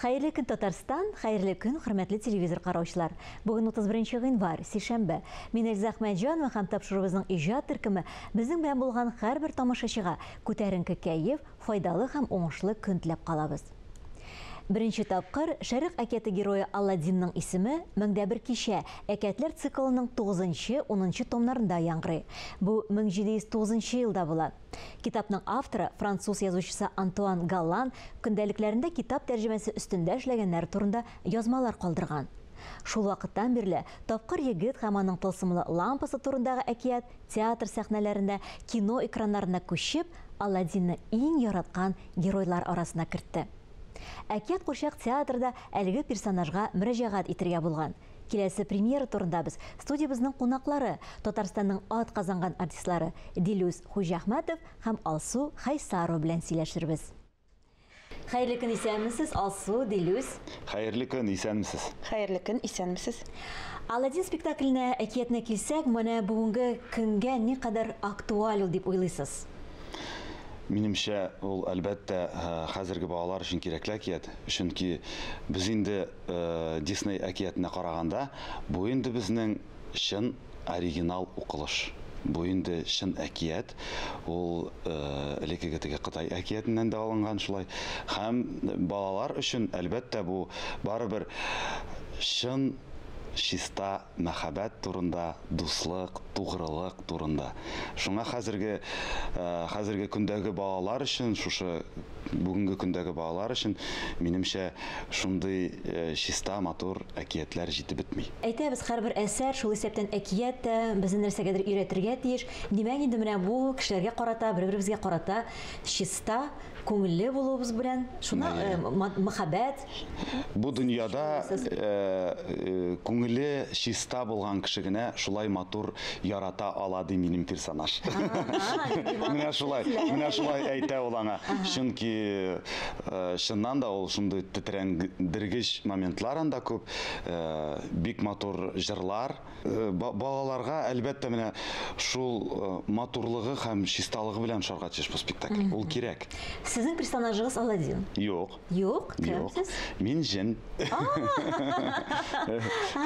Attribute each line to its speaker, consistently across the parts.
Speaker 1: Хәерле көн, Татарстан, хәерле көн, хөрмәтле телевизор караучылар. Бүген 31 гыйнвар, сишәмбе. Мин Эльза Әхмәтҗанова һәм тапшыруыбызның иҗат төркеме безнең белән булган һәрбер тамашачыга күтәренке кәеф, файдалы һәм уңышлы көн теләп калабыз. Беренче тапкыр Шәрык әкияте герое Аладдинның исеме 1001 кичә әкиятләр циклының 9-нчы, 10-нчы томнарында яңгырый. Бу 1709 елда була. Китапның авторы, француз язучысы Антуан Галлан, көндәлекләрендә китап тәрҗемәсе өстендә эшләгәннәре турында язмалар калдырган. Шул вакыттан бирле тапкыр егет һәм аның тылсымлы лампасы турындагы әкият театр сәхнәләрендә, кино экраннарына күчеп, Аладдинны иң яраткан геройлар арасына кертте. Әкият курчак театрда әлеге персонажга мөрәҗәгать итергә булган. Киләсе премьера турында без студиябезнең кунаклары, Татарстанның ат казанган артистлары Дилүс Хуҗиәхмәтов һәм Алсу Хайсарова белән сөйләшербез. Хәерле көн, исәнмесез, Алсу, Дилүс.
Speaker 2: Хәерле көн, исәнмесез.
Speaker 3: Хәерле көн, исәнмесез.
Speaker 1: Аладдин спектакленә, әкиятенә килсәк, менә бүгенге көнгә никадәр актуаль ул дип уйлыйсыз?
Speaker 2: Минемчә, ул әлбәттә хәзерге балалар өчен кирәкле әкият, чөнки без инде Дисней әкиятенә караганда, бу инде безнең чын оригинал укылыш. Бу инде чын әкият, ул элеккеге теге Кытай әкиятеннән дә алынган шулай. Һәм балалар өчен, әлбәттә, бу барыбер чын чиста мәхәббәт турында, дуслык, тугрылык турында. Шуңа хәзерге хәзерге көндәге балалар өчен, шушы бүгенге көндәге балалар өчен, минемчә, шундый чиста, матур әкиятләр җитеп бетми.
Speaker 1: Әйтәбез, һәрбер әсәр, шул исәптән әкият тә, безне нәрсәгәдер өйрәтергә тиеш. Димәк, инде менә бу кешеләргә карата, бер-беребезгә карата чиста, күңелле булуыбыз белән, шуны мәхәббәт.
Speaker 2: Бу дөньяда күңеле чиста булган кеше генә шулай матур ярата ала, ди минем персонаж. Менә шулай, менә шулай әйтә ул аңа. Чөнки чыннан да ул шундый тетрәндергеч моментлар анда күп, бик матур җырлар. Балаларга, әлбәттә, менә шул матурлыгы һәм чисталыгы белән ошарга тиеш бу спектакль. Ул кирәк.
Speaker 1: Сезнең персонажыгыз Аладдин?
Speaker 2: Юк.
Speaker 1: Юк? Кем сез?
Speaker 2: Мин җен.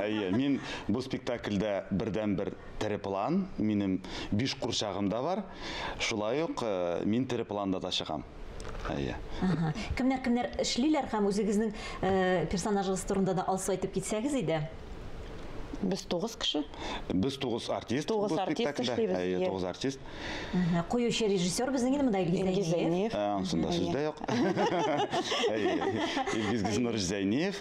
Speaker 2: Әйе, мин бу спектакльдә бердәнбер тере план, минем 5 курчагым да бар. Шулай ук мин тере планда да чыгам. Әйе.
Speaker 1: Кемнәр-кемнәр эшлиләр һәм үзегезнең персонажыгыз турында да Алсу әйтеп китсәгез иде.
Speaker 3: Без 9 кеше.
Speaker 2: Без 9 артист.
Speaker 3: 9 артист эшлибез.
Speaker 2: Әйе, 9 артист.
Speaker 1: Куючы режиссер безнең инде монда Илгиз Зәйниев.
Speaker 2: Ансында сүз дә юк. Илгиз Гизмирович Зәйниев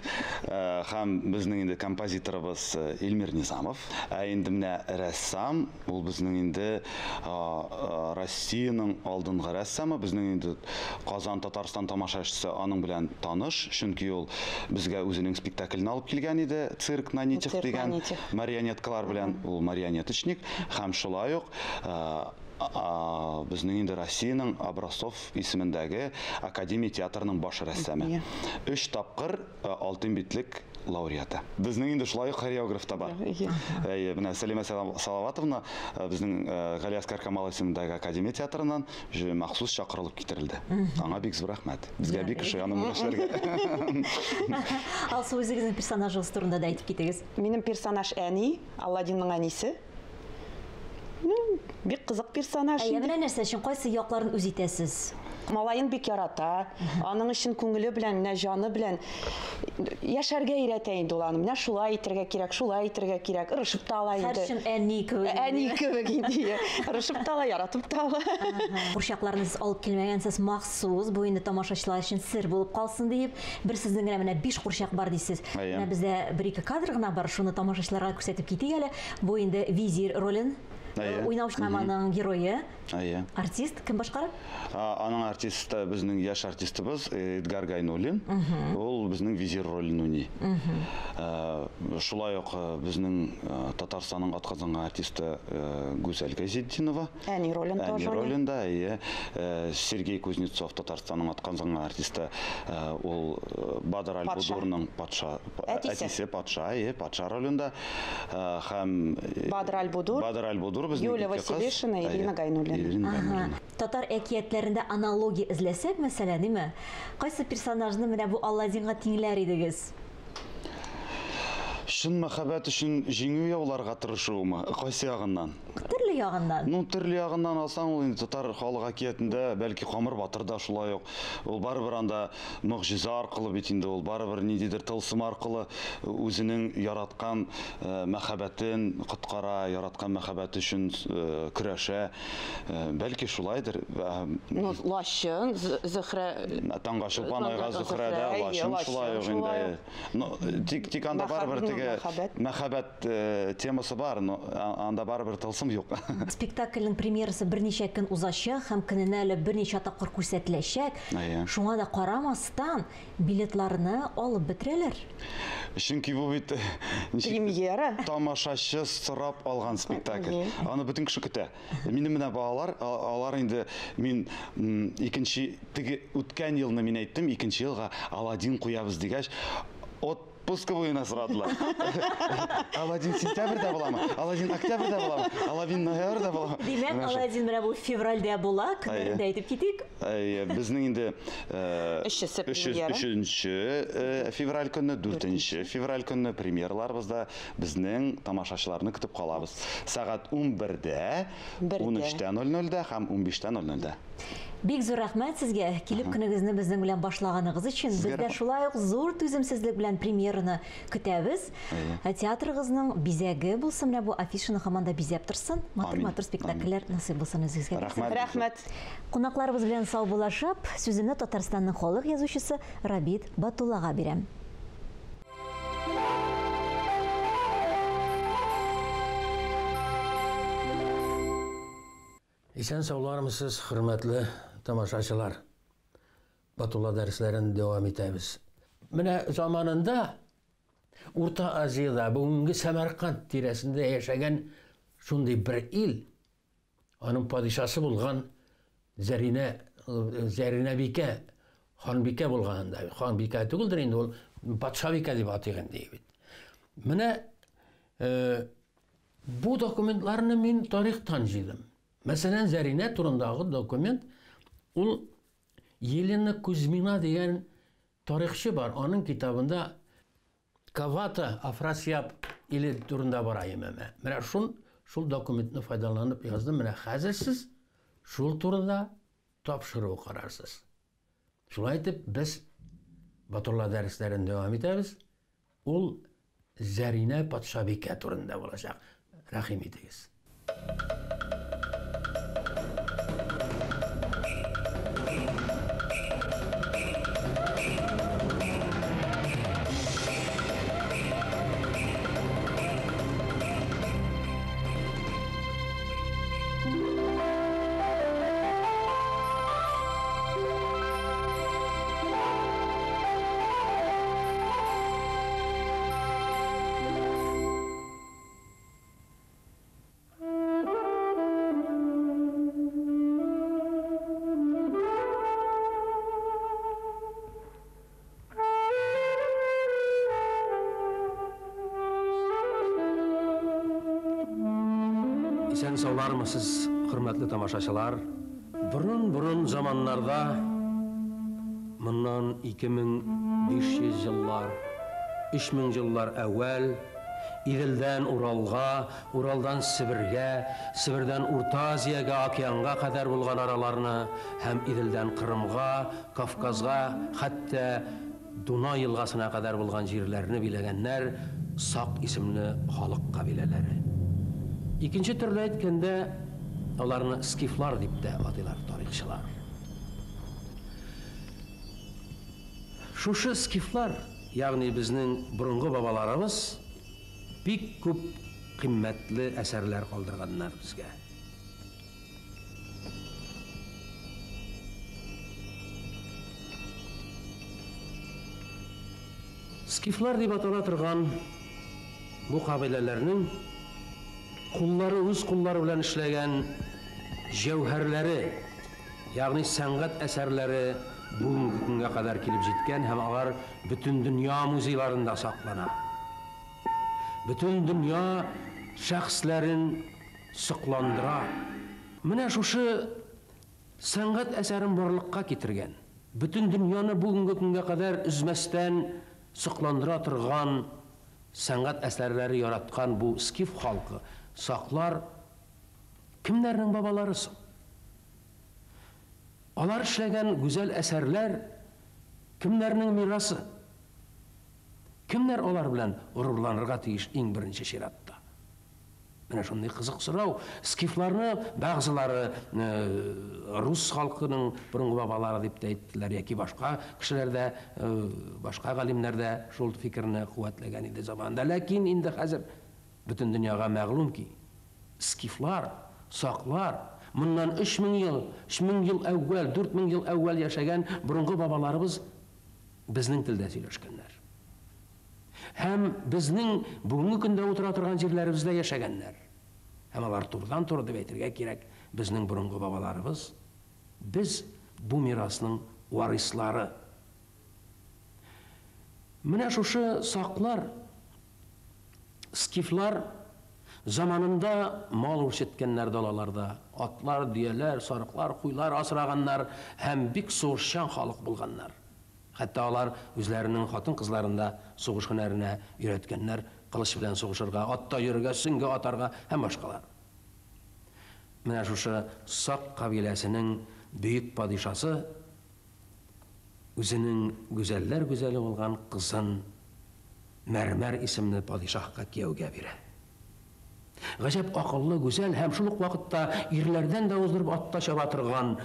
Speaker 2: һәм безнең инде композиторыбыз Илмир Низамов. Ә инде менә рәссам, ул безнең инде Россиянең алдынгы рәссамы, безнең инде Казан, Татарстан тамашачысы аның белән таныш, чөнки ул безгә үзенең спектаклен алып килгән иде, «Цирк на нитях» дигән марионеткалар белән, ул марионеточник, һәм шулай ук безнең инде Россиянең Образцов исемендәге Академия театрының баш рәссамы. 3 тапкыр алтын битлек лауреаты. Безнең инде шулай ук хореограф та бар. Әйе, менә Сәлимә Салаватовна безнең Галиәсгар Камал исемендәге Академия театрыннан махсус чакырылып китерелде. Аңа бик зур рәхмәт. Безгә бик ошый аның белән эшләргә.
Speaker 1: Алсу, үзегезнең персонажыгыз турында да әйтеп китегез.
Speaker 3: Минем персонаж әни, Аладдинның әнисе. Ну, бик кызык персонаж.
Speaker 1: Әйе, менә нәрсә өчен кайсы якларын үз итәсез?
Speaker 3: Малаен бик ярата, аның өчен күңеле белән, менә җаны белән яшәргә өйрәтә инде ул аны. Менә шулай итәргә кирәк, шулай итәргә кирәк. Ырышып та ала инде.
Speaker 1: Һәр чын әни кебек.
Speaker 3: Әни кебек инде. Ырышып та ала, яратып та ала.
Speaker 1: Курчакларны сез алып килмәгәнсез махсус, бу инде тамашачылар өчен сер булып калсын диеп, бер сезнең генә менә 5 курчак бар дисез. Менә бездә бер-ике кадр гына бар, шуны тамашачыларга күрсәтеп китик әле. Бу инде визир ролен уйнаучы һәм аның герое. Артист кем башкара?
Speaker 2: Аның артисты безнең яшь артистыбыз Эдгар Гайнуллин. Ул безнең визир ролен уйный. Шулай ук безнең Татарстанның атказанган артисты Гүзәл Гайзетдинова.
Speaker 3: Әни ролен тоже.
Speaker 2: Әни ролен да, әйе. Сергей Кузнецов Татарстанның атказанган артисты, ул Бадр Аль-Будурның патша әтисе патша, әйе, патша ролендә. Һәм
Speaker 3: Бадр Аль-Будур.
Speaker 2: Бадр Аль-Будур Зур безнең
Speaker 3: Юлия
Speaker 2: ике кыз.
Speaker 3: Василишина,
Speaker 2: Әйе.
Speaker 3: Ирина Гайнуллина.
Speaker 2: Ирина
Speaker 1: Ага.
Speaker 2: Гайнуллина.
Speaker 1: Татар әкиятләрендә аналогия эзләсәк, мәсәлән, ниме? Кайсы персонажны менә бу Аладдинга тиңләр идегез?
Speaker 2: Чын мәхәббәт өчен җиңү яуларга тырышуымы? Кайсы ягыннан?
Speaker 1: Төрле ягыннан.
Speaker 2: Ну, төрле ягыннан алсаң, ул инде татар халык әкиятендә, бәлки Камыр батыр да шулай ук. Ул барыбер анда могҗиза аркылы бит инде, ул барыбер ниндидер тылсым аркылы үзенең яраткан мәхәббәтен коткара, яраткан мәхәббәте өчен көрәшә. Бәлки шулайдыр.
Speaker 3: Ну, Лачын, Зөһрә.
Speaker 2: Таңга Чулпан,
Speaker 3: Таңга
Speaker 2: Айга Зөһрә дә,
Speaker 3: Зөһрә,
Speaker 2: Лачын
Speaker 3: Лачын
Speaker 2: шулай ук
Speaker 3: шулай
Speaker 2: инде.
Speaker 3: ук.
Speaker 2: Ну, тик анда барыбер теге
Speaker 3: Мәхәббәт.
Speaker 2: мәхәббәт темасы бар, но анда барыбер тылсым юк.
Speaker 1: Спектакльнең премьерасы берничә көн узачак һәм көненә әле берничә тапкыр күрсәтеләчәк.
Speaker 2: Әйе.
Speaker 1: Шуңа да карамастан билетларны алып бетерәләр.
Speaker 2: Чөнки бу бит ничек
Speaker 3: Премьера.
Speaker 2: тамашачы сорап алган спектакль.
Speaker 3: Әйе.
Speaker 2: Аны бөтен кеше көтә. Минем менә балалар, алар инде мин икенче теге үткән елны мин әйттем, икенче елга Аладдин куябыз дигәч, отпуска буена сорадылар. Аладдин сентябрьдә буламы? Аладдин октябрьдә буламы? Аладдин ноябрьдә буламы?
Speaker 1: Димәк,
Speaker 2: Менә шул.
Speaker 1: Аладдин менә бу февральдә була, көннәрендә әйтеп китик.
Speaker 2: Әйе, безнең инде
Speaker 3: Өчесе премьера.
Speaker 2: өченче февраль көнне, дүртенче февраль көнне премьераларыбызда безнең тамашачыларны көтеп калабыз. Сәгать 11-дә,
Speaker 3: Бердә.
Speaker 2: 13:00 һәм 15:00.
Speaker 1: Бик зур рәхмәт сезгә, килеп көнегезне безнең белән башлаганыгыз өчен.
Speaker 2: Сезгә
Speaker 1: Без дә
Speaker 2: рәхмәт.
Speaker 1: шулай ук зур түземсезлек белән премьераны көтәбез.
Speaker 2: Әйе.
Speaker 1: Театрыгызның бизәге булсын, менә бу афишаны һаман да бизәп торсын. Матур-матур
Speaker 2: Амин.
Speaker 1: спектакльләр насыйп булсын үзегезгә.
Speaker 2: Рәхмәт.
Speaker 3: Рәхмәт.
Speaker 1: Кунакларыбыз белән саубуллашып, сүземне Татарстанның халык язучысы Рабит Батуллага бирәм.
Speaker 4: Исән саулармысыз, хөрмәтле тамашачылар. Батулла дәресләрен дәвам итәбез. Менә заманында Урта Азиядә, бүгенге Сәмәрканд тирәсендә яшәгән шундый бер ил, аның падишасы булган Зәринә бикә, ханбикә булган анда. Ханбикә түгелдер инде ул, патшабикә дип атыйк инде бит. Менә бу документларны мин тарихтан җыйдым. Мәсәлән, Зәринә турындагы документ, ул Елена Кузьмина дигән тарихчы бар. Аның китабында Кавата Афрасиаб иле турында бара имәмә. Менә шул документны файдаланып яздым. Менә хәзер сез шул турында тапшыру карарсыз. Шулай итеп без Батулла дәресләрен дәвам итәбез. Ул Зәринә патшабикә турында булачак. Рәхим итегез. Исән саулармысыз, хөрмәтле тамашачылар. Борын-борын заманнарда, моннан 2500 еллар, 3000 еллар әүвәл, Иделдән Уралга, Уралдан Себергә, Себердән Урта Азиягә, океанга кадәр булган араларны һәм Иделдән Кырымга, Кавказга, хәтта Дунай елгасына кадәр булган җирләрне биләгәннәр Сак исемле халык кабиләләре. Икенче төрле әйткәндә, аларны скифлар дип тә атыйлар тарихчылар. Шушы скифлар, ягъни безнең борынгы бабаларыбыз, бик күп кыйммәтле әсәрләр калдырганнар безгә. Скифлар дип атала торган бу кабиләләрнең куллары үз куллары белән эшләгән җәүһәрләре, ягъни сәнгать әсәрләре бүгенге көнгә кадәр килеп җиткән һәм алар бөтен дөнья музейларында саклана. Бөтен дөнья шәхесләрен сокландыра. Менә шушы сәнгать әсәрен барлыкка китергән, бөтен дөньяны бүгенге көнгә кадәр өзмәстән сокландыра торган сәнгать әсәрләре яраткан бу скиф халкы, саклар кемнәрнең бабалары соң? Алар эшләгән гүзәл әсәрләр кемнәрнең мирасы? Кемнәр алар белән горурланырга тиеш иң беренче чиратта? Менә шундый кызык сорау. Скифларны бәгъзеләре рус халкының борынгы бабалары дип тә әйттеләр, яки башка кешеләр дә, башка галимнәр дә шул фикерне куәтләгән иде заманында. Ләкин инде хәзер бөтен дөньяга мәгълүм ки, скифлар, саклар моннан 3000 ел, 3000 ел әүвәл, 4000 ел әүвәл яшәгән борынгы бабаларыбыз безнең телдә сөйләшкәннәр. Һәм безнең бүгенге көндә утыра торган җирләребездә яшәгәннәр. Һәм алар турыдан-туры дип әйтергә кирәк, безнең борынгы бабаларыбыз, без бу мирасның варислары. Менә шушы саклар, скифлар заманында мал үрчеткәннәр далаларда, атлар, дөяләр, сарыклар, куйлар асраганнар һәм бик сугышчан халык булганнар. Хәтта алар үзләренең хатын-кызларын да сугыш һөнәренә өйрәткәннәр, кылыч белән сугышырга, атта йөрергә, сөңге атарга һәм башкалар. Менә шушы Сак кабиләсенең бөек падишасы үзенең гүзәлләр гүзәле булган кызын Мәрмәр исемле падишаһка кияүгә бирә. Гаҗәп акыллы, гүзәл һәм шул ук вакытта ирләрдән дә уздырып атта чаба торган,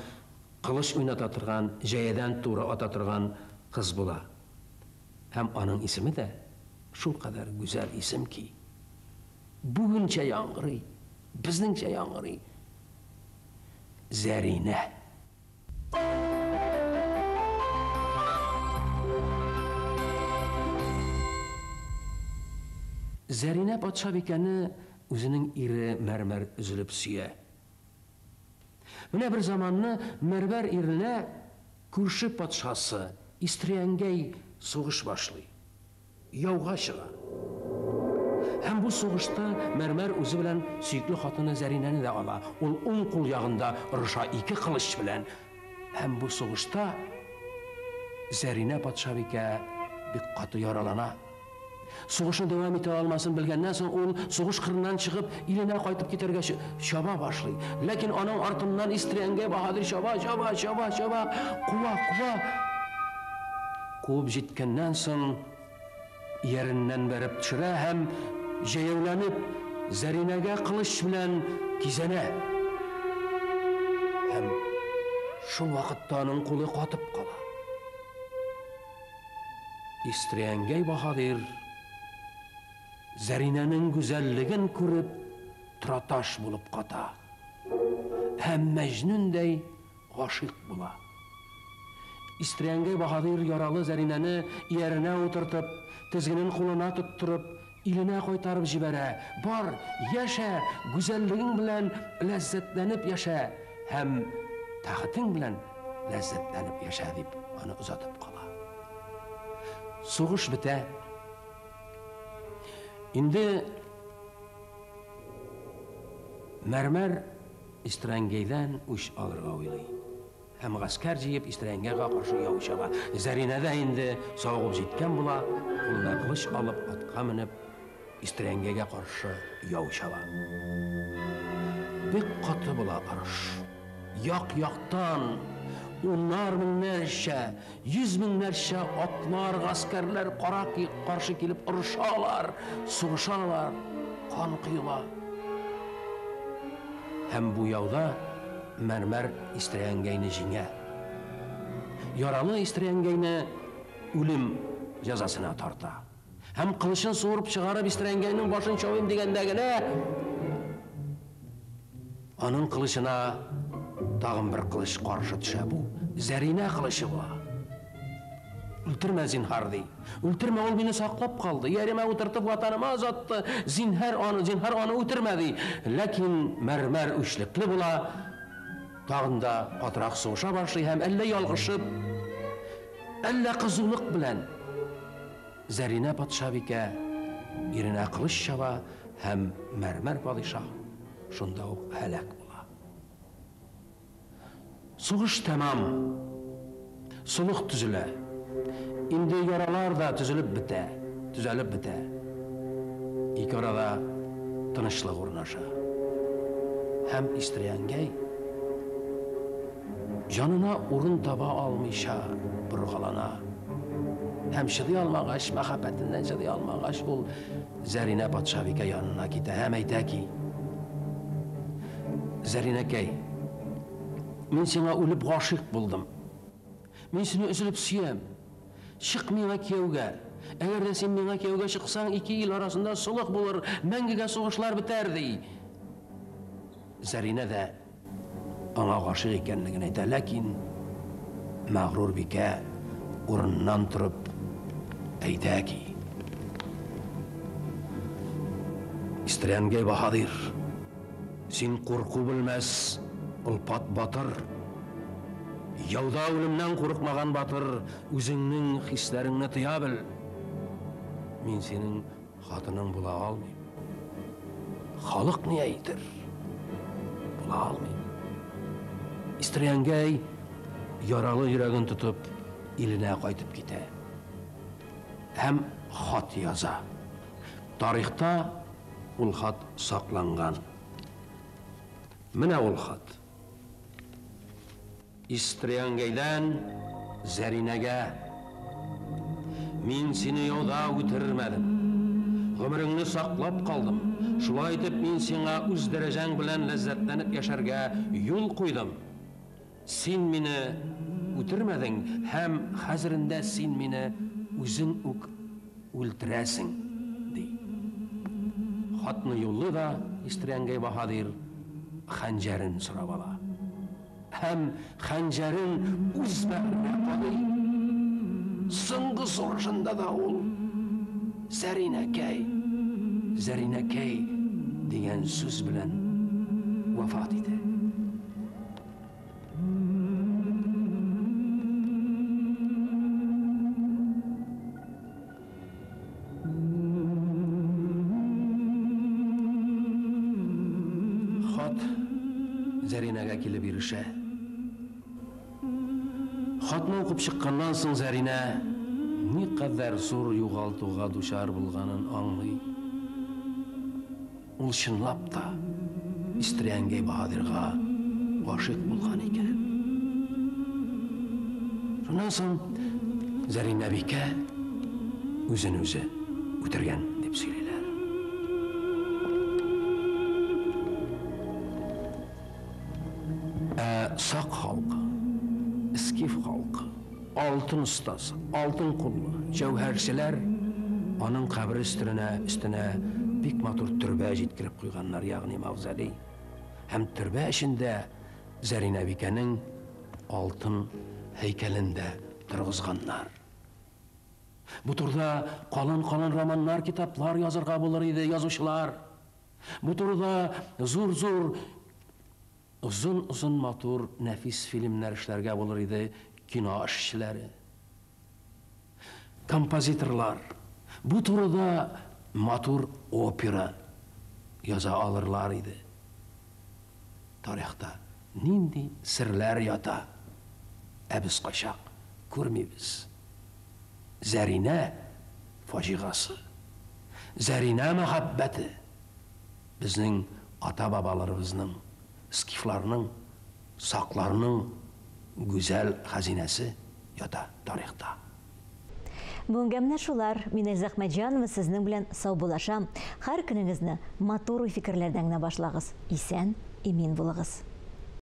Speaker 4: кылыч уйната торган, җәядән туры ата торган кыз була. Һәм аның исеме дә шулкадәр гүзәл исем ки, бүгенчә яңгырый, безнеңчә яңгырый. Зәринә. Зәринә патшабикәне үзенең ире Мәрмәр өзелеп сөя. Менә бер заманны Мәрмәр иренә күрше патшасы Истриәнгәй сугыш башлый. Яуга чыга. Һәм бу сугышта Мәрмәр үзе белән сөекле хатыны Зәринәне дә ала. Ул уң кул ягында орыша ике кылыч белән. Һәм бу сугышта Зәринә патшабикә бик каты яралана. Сугышны дәвам итә алмасын белгәннән соң ул сугыш кырыннан чыгып иленә кайтып китәргә чаба башлый. Ләкин аның артыннан Истриәнгәй баһадир чаба, чаба, чаба, чаба, куа, куа. Куып җиткәннән соң ияреннән бәреп төшерә һәм җәяүләнеп Зәринәгә кылыч белән кизәнә. Һәм шул вакытта аның кулы катып кала. Истриәнгәй баһадир Зәринәнең гүзәллеген күреп тораташ булып ката. Һәм Мәҗнүндәй гашыйк була. Истриәнгәй баһадир яралы Зәринәне ияренә утыртып, тезгенен кулына тоттырып, иленә кайтарып җибәрә. Бар, яшә, гүзәллегең белән ләззәтләнеп яшә һәм тәхетең белән ләззәтләнеп яшә дип аны озатып кала. Сугыш бетә. Инде Мәрмәр Истрәнгәйдән үч алырга уйлый. Һәм гаскәр җыеп Истрәнгәйгә каршы яу чаба. Зәринә дә инде савыгып җиткән була, кулына кылыч алып, атка менеп, Истрәнгәйгә каршы яу чаба. Бик каты була орыш. Як-яктан унар меңнәрчә, йөз меңнәрчә атлар, гаскәрләр кара каршы килеп орышалар, сугышалар, кан коела. Һәм бу яуда Мәрмәр Истрәнгәйне җиңә. Яралы Истрәнгәйне үлем җәзасына тарта. Һәм кылычын суырып чыгарып Истрәнгәйнең башын чабыйм дигәндә генә аның кылычына тагын бер кылыч каршы төшә. Бу Зәринә кылычы була. Үлтермә, зинһар, ди. Үлтермә, ул мине саклап калды. Яремә утыртып ватаныма озатты. Зинһар аны, зинһар аны үтермә, ди. Ләкин Мәрмәр үчлекле була. Тагын да катырак сугыша башлый һәм әллә ялгышып, әллә кызулык белән Зәринә патшабикә иренә кылыч чаба һәм Мәрмәр падишаһ шунда ук һәлак була. Сугыш тәмам. Солых төзелә. Инде яралар да төзелеп бетә, төзәлеп бетә. Ике арада тынычлык урнаша. Һәм Истриянгәй җанына урын таба алмыйча боргалана. Һәм чыдый алмагач, мәхәббәтеннән чыдый алмагач, ул Зәринә патшабикә янына китә һәм әйтә ки: Зәринәкәй, мин сиңа үлеп гашыйк булдым. Мин сине өзелеп сөям. Чык миңа кияүгә. Әгәр дә син миңа кияүгә чыксаң, ике ил арасында солых булыр, мәңгегә сугышлар бетәр, ди. Зәринә дә аңа гашыйк икәнлеген әйтә, ләкин мәгърур бикә урыныннан торып әйтә ки: Истрянгәй баһадир, син курку белмәс олпат батыр. Яуда үлемнән курыкмаган батыр, үзеңнең хисләреңне тыя бел. Мин синең хатының була алмыйм. Халык ни әйтер? Була алмыйм. Истрянгәй яралы йөрәген тотып иленә кайтып китә. Һәм хат яза. Тарихта ул хат сакланган. Менә ул хат. Истрянгәйдән Зәринәгә. Мин сине яуда үтермәдем. Гомереңне саклап калдым. Шулай итеп мин сиңа үз дәрәҗәң белән ләззәтләнеп яшәргә юл куйдым. Син мине үтермәдең һәм хәзерендә син мине үзең үк үлтерәсең, ди. Хатны юллый да Истрянгәй баһадир хәнҗәрен сорап ала. Һәм хәнҗәрен үз бәгыренә кадый. Соңгы сулышында да ул Зәринәкәй, Зәринәкәй дигән сүз белән вафат итә. Хат Зәринәгә килеп ирешә. Хатны укып чыкканнан соң Зәринә никадәр зур югалтуга дучар булганын аңлый. Ул чынлап та Истрянгәй баһадирга гашыйк булган икән. Шуннан соң Зәринә бикә үзен үзе үтергән дип сөйлиләр. Ә сак халкы, скиф халкы, алтын остасы, алтын куллы җәүһәрчеләр аның кабере өстенә өстенә бик матур төрбә җиткереп куйганнар, ягъни мавзолей. Һәм төрбә эчендә Зәринә бикәнең алтын һәйкәлен дә торгызганнар. Бу турыда калын-калын романнар, китаплар язырга булыр иде, язучылар. Бу турыда зур-зур, озын-озын матур нәфис фильмнар эшләргә булыр иде кино эшчеләре. Композиторлар бу турыда матур опера яза алырлар иде. Тарихта нинди серләр ята, ә без кайчак күрмибез. Зәринә фаҗигасы, Зәринә мәхәббәте безнең ата-бабаларыбызның, скифларның, сакларның гүзәл хәзинәсе ята тарихта.
Speaker 1: Бүгенгә менә шулар. Мин Эльза Әхмәтҗанова сезнең белән саубуллашам. Һәр көнегезне матур уй-фикерләрдән генә башлагыз. Исән, имин булыгыз.